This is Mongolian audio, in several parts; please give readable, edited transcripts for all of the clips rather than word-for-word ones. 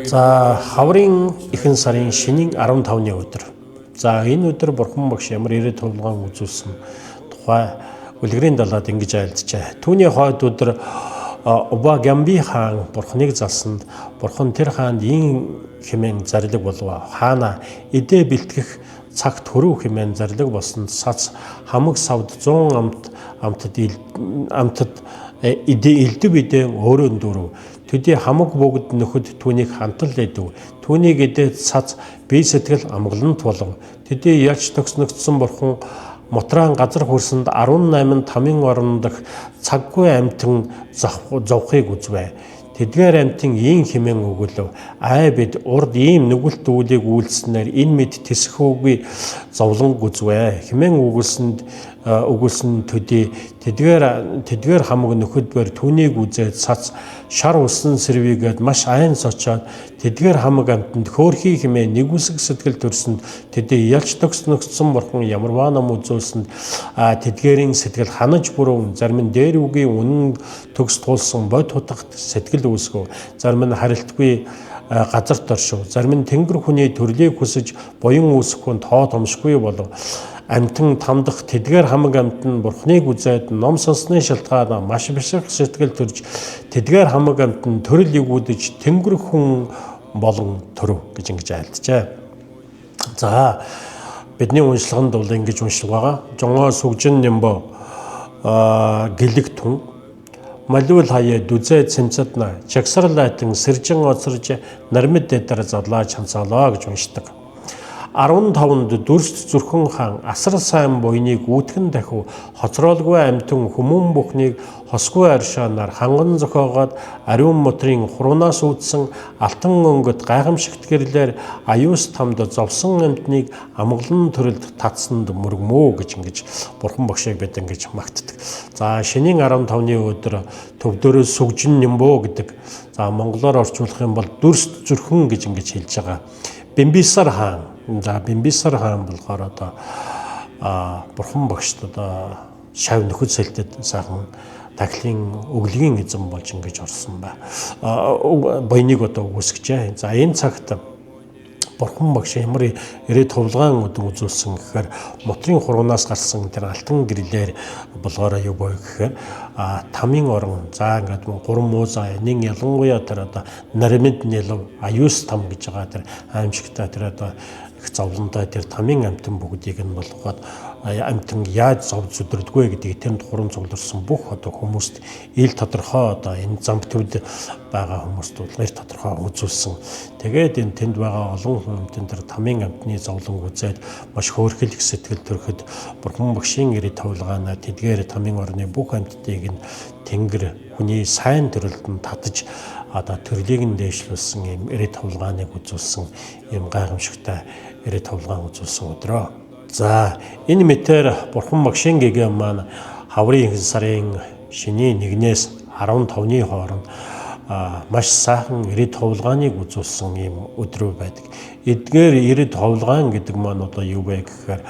За, хаврын ихэнх сарын шинийн 15-ны өдөр. За, энэ өдөр Бурхан багш ямар ирээд тулгаан үзүүлсэн тухай үлгэрийн далаад ингэж айлджээ. Түүний хойд өдөр Уба Гамби хаан Бурханыг залсанд Бурхан тэр хаанд ийн хэмээн зарлиг болов. Хаана эдээ бэлтгэх цагт хөрөв хэмээн зарлиг болсонд сац хамаг савд 100 амт амтад амтад эдээ элдв эдээ өөрөө дөрөв. Төдий хамаг бүгд нөхөд түүнийг хантал идэв. Түүнийг эдээ цац бие сэтгэл амгалант болов. Төдий ялч төгснөгдсөн бурхан Мутраан газар хөрсөнд 18 тамын орон дах цаггүй амьтан зовхыг үзвэ. Тэдгээр амьтан ийм хэмээн өгүүлв. Ай бид урд ийм нүгэлт үүлийг үйлснээр энэ мэд тэсэхөөгүй зовлон гүзвэ. Хэмээн өгүүлсэнд өгүүлсэн төдий тэдгээр хамаг нөхөд бэр түүнийг үзээд цац шар усан сэрвийгээд маш айн сочоод тэдгээр хамаг амьтанд хөөрхий хэмээн нэгүсэг сэтгэл төрсөнд тэдний ялч төгснөгдсөн бурхан ямарваа ном үзүүлсэнд тэдгээрийн сэтгэл ханаж бүрэн зарим нь дээр үгийн үнэн төгс туулсан бод хутагт сэтгэл үүсгэв. Зарим нь харилтгүй газарт оршив. Зарим нь тэнгэр хүний төрлийг хүсэж буян үүсэх хүн тоо томшгүй болов. Амьтан тамдах тэдгээр хамаг амьтан бурхныг үзээд ном сонссны шалтгаан маш бишрэх сэтгэл төрж тэдгээр хамаг амьтан төрөл эгүүдэж тэнгэр хүн болон төрөв гэж ингэж айлджээ. За, бидний уншлаганд бол ингэж уншиг байгаа. Жонгоо сүгжин нэмбо гэлэг тун малуул хаяа дүзээ цэмцэдна чагсарлайтан сэржин оцорж нармид дэдэр задлаа чанцаалаа гэж уншдаг. 15-нд дүрст зүрхэн хаан асар сайн буйныг үүтгэн дахив хоцроолгүй амьтан хүмүүн бүхнийг хосгүй аршаанаар ханган зохиогоод ариун мутрын хуруунаас үүдсэн алтан өнгөт гайхамшигт гэрлээр аюус тамд зовсон амьтныг амгалан төрөлд татсанд мөргмөө гэж ингэж бурхан багшийг бид ингэж магтдаг. За, шинийн 15-ны өдөр төвдөрөө сүгжин нэмбөө гэдэг. За, монголоор орчуулах юм бол дүрст зүрхэн гэж ингэж хэлж байгаа. Бимбисар хаан. За, Бимбисар хаан болохоор одоо бурхан багшд одоо шав нөхөд сэлтэд сайхан дахлын өглөгийн эзэн болж ингэж орсон ба. Буйныг одоо үгүйсгэжээ. За, энэ цагт бурхан багш ямар ирээд тувлгаан өдөн үзүүлсэн гэхээр мутрын хуруунаас гарсан тэр алтан гэрлээр болгоороо юу боо гэхээр тамын орон за ингээд гурван муу за энийн ялангуяа тэр одоо наримд нэлв аюус там гэж байгаа тэр аимшигтай тэр одоо их зовлонтой тэр тамын амтан бүгдийг нь болгоод амтан яаж зов зүдэрдгвэ гэдгийг тэнд хуран цугларсан бүх одоо хүмүүст ил тодорхой одоо энэ замб төвд байгаа хүмүүст бол ир тодорхой үзүүлсэн. Тэгээд энэ тэнд байгаа олон хүн тэр тамын амтны зовлон үзээд маш хөөрхөл их сэтгэл төрөхөд бурхан багшийн ирээд товлгаанаа тэдгээр тамын орны бүх амьтдыг нь тэнгэр хүний сайн төрөлд нь татаж одоо төрлийг нь дээшлүүлсэн юм ирээд товлгааныг үзүүлсэн юм гайхамшигтай ирээд товлгаан үзүүлсэн өдрөө. За, энэ мэтэр бурхан багшийн гэгээ маань хаврын ихэнх сарын шинийн 1-ээс 15-ны хооронд маш сайхан ирээд товлгааныг үзүүлсэн ийм өдрөө байдаг. Эдгээр ирээд товлгаан гэдэг маань одоо юу вэ гэхээр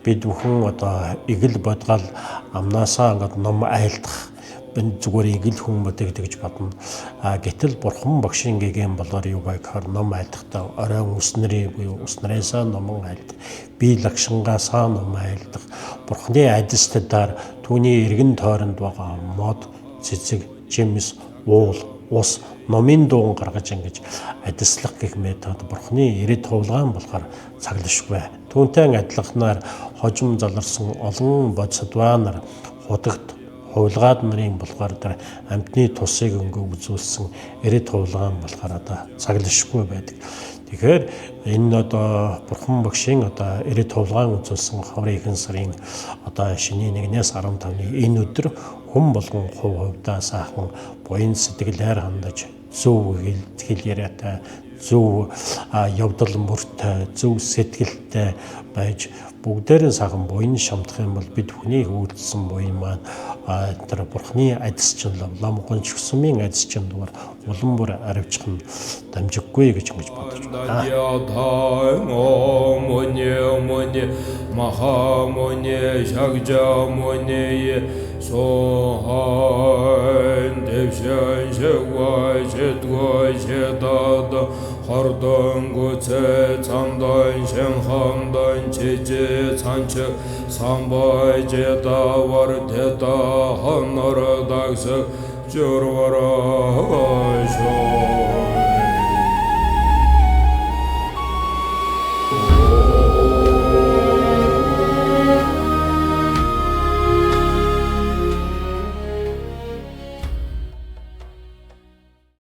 бид бүхэн одоо эгэл бодгал амнаасаа ингээд ном айлдах зүгээр эгэл хүн боддог гэж бодно. А гэтэл бурхан багшийн гэгээн болоор юу вэ гэхээр ном айлдахдаа оройн ус нэрийг буюу ус нараасаа номон айлдах, бие лагшингаасаа ном айлдах, бурханы адистадаар түүний эргэн тойронд байгаа мод, цэцэг, жимс, уул, ус номын дуун гаргаж ингэж адислах гэх метод бурхны ирээд тувлгаан болохоор цаглашгүй. Түүнтэй адилханаар хожим заларсан олон бодсодваа нар худагт хувилгаад нарын болохоор тэр амьтны тусыг өнгө үзүүлсэн ирээд тувлгаан болохоор одоо цаглашгүй байдаг. Тэгэхээр энэ одоо бурхан багшийн одоо ирээд тувлгаан үзүүлсэн хаврын ихэнх сарын одоо шинийн 1-ээс 15-ны энэ өдөр хүн болгон хувь хувьдаа сайхан буян сэтгэлээр хандаж зөв хэл яриатай Зөв явдал мөртэй, зөв сэтгэлтэй байж бүгдээрээ сайхан буян шамдах юм бол бид бүхний үйлдсэн буян маань тэр бурхны адис чинь лам гончсмын адис чинь дугаар улам бүр аривчих нь дамжиггүй гэж ингэж бодож байна. Хордон гүцэ цамдан шэнхамдан чижи цанчы самбай жедавар теда хонор дагсы журвара шо.